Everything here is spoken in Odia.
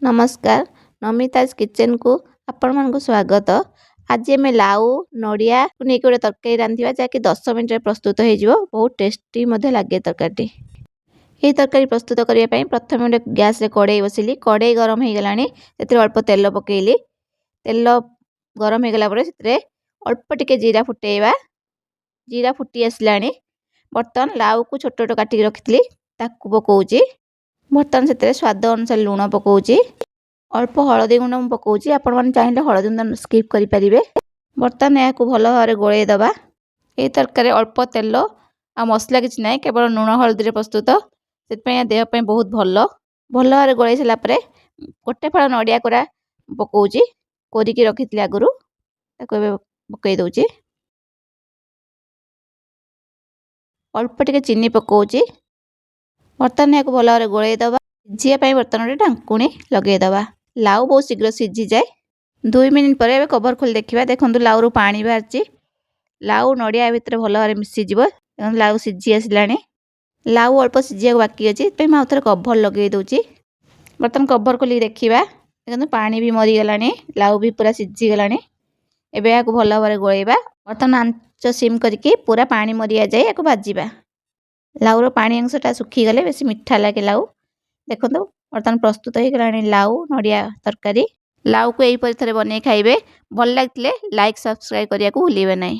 ନମସ୍କାର, ନମିତାଜ କିଚେନକୁ ଆପଣମାନଙ୍କୁ ସ୍ୱାଗତ। ଆଜି ଆମେ ଲାଉ ନଡ଼ିଆକୁ ନେଇକି ଗୋଟେ ତରକାରୀ ରାନ୍ଧିବା, ଯାହାକି 10 ମିନିଟରେ ପ୍ରସ୍ତୁତ ହେଇଯିବ। ବହୁତ ଟେଷ୍ଟି ମଧ୍ୟ ଲାଗେ ତରକାରୀଟି। ଏହି ତରକାରୀ ପ୍ରସ୍ତୁତ କରିବା ପାଇଁ ପ୍ରଥମେ ଗୋଟେ ଗ୍ୟାସ୍ରେ କଡ଼େଇ ବସିଲି। କଡ଼େଇ ଗରମ ହେଇଗଲାଣି, ସେଥିରେ ଅଳ୍ପ ତେଲ ପକାଇଲି। ତେଲ ଗରମ ହେଇଗଲା ପରେ ସେଥିରେ ଅଳ୍ପ ଟିକେ ଜିରା ଫୁଟେଇବା। ଜିରା ଫୁଟି ଆସିଲାଣି। ବର୍ତ୍ତମାନ ଲାଉକୁ ଛୋଟ ଛୋଟ କାଟିକି ରଖିଥିଲି, ତାକୁ ପକାଉଛି। ବର୍ତ୍ତମାନ ସେଥିରେ ସ୍ୱାଦ ଅନୁସାରେ ଲୁଣ ପକାଉଛି। ଅଳ୍ପ ହଳଦୀ ଗୁଣ୍ଡ ମୁଁ ପକାଉଛି, ଆପଣମାନେ ଚାହିଁଲେ ହଳଦୀ ଗୁଣ୍ଡ ସ୍କିପ୍ କରିପାରିବେ। ବର୍ତ୍ତମାନ ଏହାକୁ ଭଲ ଭାବରେ ଗୋଳେଇ ଦେବା। ଏହି ତରକାରୀରେ ଅଳ୍ପ ତେଲ ଆଉ ମସଲା କିଛି ନାହିଁ, କେବଳ ଲୁଣ ହଳଦୀରେ ପ୍ରସ୍ତୁତ। ସେଥିପାଇଁ ଏହା ଦେହ ପାଇଁ ବହୁତ ଭଲ। ଭଲ ଭାବରେ ଗୋଳେଇ ସାରିଲା ପରେ ଗୋଟେ ଫାଳ ନଡ଼ିଆ କୋରା ପକାଉଛି। କୋରିକି ରଖିଥିଲି ଆଗରୁ, ତାକୁ ଏବେ ପକାଇ ଦେଉଛି। ଅଳ୍ପ ଟିକେ ଚିନି ପକାଉଛି। ବର୍ତ୍ତମାନ ଏହାକୁ ଭଲ ଭାବରେ ଗୋଳେଇ ଦେବା। ସିଝିବା ପାଇଁ ବର୍ତ୍ତମାନ ଗୋଟେ ଢାଙ୍କୁଣୀ ଲଗାଇଦେବା। ଲାଉ ବହୁତ ଶୀଘ୍ର ସିଝିଯାଏ। 2 ମିନିଟ୍ ପରେ ଏବେ କଭର ଖୋଲି ଦେଖିବା। ଦେଖନ୍ତୁ, ଲାଉରୁ ପାଣି ବାହାରିଛି। ଲାଉ ନଡ଼ିଆ ଭିତରେ ଭଲ ଭାବରେ ମିଶିଯିବ। ଦେଖନ୍ତୁ, ଲାଉ ସିଝି ଆସିଲାଣି। ଲାଉ ଅଳ୍ପ ସିଝିବାକୁ ବାକି ଅଛି, ସେଥିପାଇଁ ମୁଁ ଆଉ ଥରେ କଭର ଲଗାଇ ଦେଉଛି। ବର୍ତ୍ତମାନ କଭର ଖୋଲିକି ଦେଖିବା। ଦେଖନ୍ତୁ, ପାଣି ବି ମରିଗଲାଣି, ଲାଉ ବି ପୁରା ସିଝିଗଲାଣି। ଏବେ ଏହାକୁ ଭଲ ଭାବରେ ଗୋଳେଇବା। ବର୍ତ୍ତମାନ ଆଞ୍ଚ ସିମ୍ କରିକି ପୁରା ପାଣି ମରିବା ଯାଏ ଏହାକୁ ଭାଜିବା। ଲାଉର ପାଣି ଅଂଶଟା ଶୁଖିଗଲେ ବେଶୀ ମିଠା ଲାଗେ ଲାଉ। ଦେଖନ୍ତୁ, ବର୍ତ୍ତମାନ ପ୍ରସ୍ତୁତ ହେଇଗଲାଣି ଲାଉ ନଡ଼ିଆ ତରକାରୀ। ଲାଉକୁ ଏହିପରି ଥରେ ବନେଇ ଖାଇବେ। ଭଲ ଲାଗିଥିଲେ ଲାଇକ୍, ସବସ୍କ୍ରାଇବ୍ କରିବାକୁ ଭୁଲିବେ ନାହିଁ।